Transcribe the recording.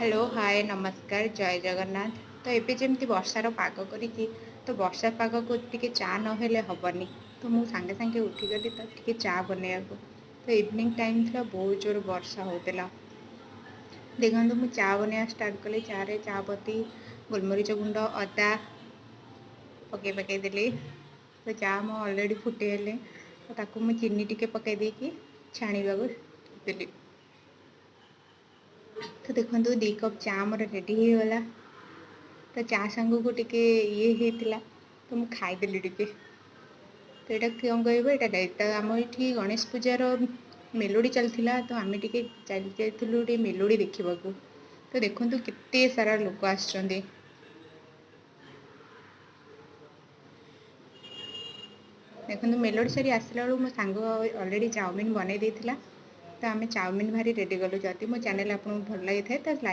Hello hi ନମସ୍କାର ଜୟ ଜଗନ୍ନାଥ। ତ ଏବେ ଯେମିତି ବର୍ଷାର ପାଗ କରିଛି, ତ ବର୍ଷା ପାଗକୁ ଟିକେ ଚା ନହେଲେ ହେବନି। ତ ମୁଁ ସାଙ୍ଗେ ସାଙ୍ଗେ ଉଠିଗଲି ତ ଟିକେ ଚା ବନେଇବାକୁ। ତ ଇଭିନିଂ ଟାଇମ୍ ଥିଲା, ବହୁତ ଜୋର ବର୍ଷା ହେଉଥିଲା। ଦେଖନ୍ତୁ, ମୁଁ ଚା ବନେଇବା ଷ୍ଟାର୍ଟ କଲି। ଚାରେ ଚା ପତି, ଗୋଲମରିଚ ଗୁଣ୍ଡ, ଅଦା ପକାଇ ପକାଇ ଦେଲି। ତ ଚା ମୁଁ ଅଲରେଡ଼ି ଫୁଟିଗଲେ, ତ ତାକୁ ମୁଁ ଚିନି ଟିକେ ପକାଇ ଦେଇକି ଛାଣିବାକୁ ଦେଲି। ତ ଦେଖନ୍ତୁ, 2 କପ୍ ଚା ମୋର ରେଡ଼ି ହେଇଗଲା। ତ ଚା ସାଙ୍ଗକୁ ଟିକେ ଇଏ ହେଇଥିଲା, ତ ମୁଁ ଖାଇଦେଲି ଟିକେ। ତ ଏଇଟା କ'ଣ କହିବ, ଏଇଟା ତ ଆମ ଏଇଠି ଗଣେଶ ପୂଜାର ମେଲୋଡ଼ି ଚାଲିଥିଲା, ତ ଆମେ ଟିକେ ଚାଲି ଯାଇଥିଲୁ ଟିକେ ମେଲୋଡ଼ି ଦେଖିବାକୁ। ତ ଦେଖନ୍ତୁ, କେତେ ସାରା ଲୋକ ଆସିଛନ୍ତି। ଦେଖନ୍ତୁ, ମେଲୋଡ଼ି ସାରି ଆସିଲା ବେଳକୁ ମୋ ସାଙ୍ଗ ଅଲରେଡ଼ି ଚାଉମିନ୍ ବନେଇ ଦେଇଥିଲା। ତ ଆମେ ଚାଉମିନ୍ ଭାରି ରେଡ଼ି କଲୁ। ଯଦି ମୋ ଚ୍ୟାନେଲ୍ ଆପଣଙ୍କୁ ଭଲ ଲାଗିଥାଏ, ତ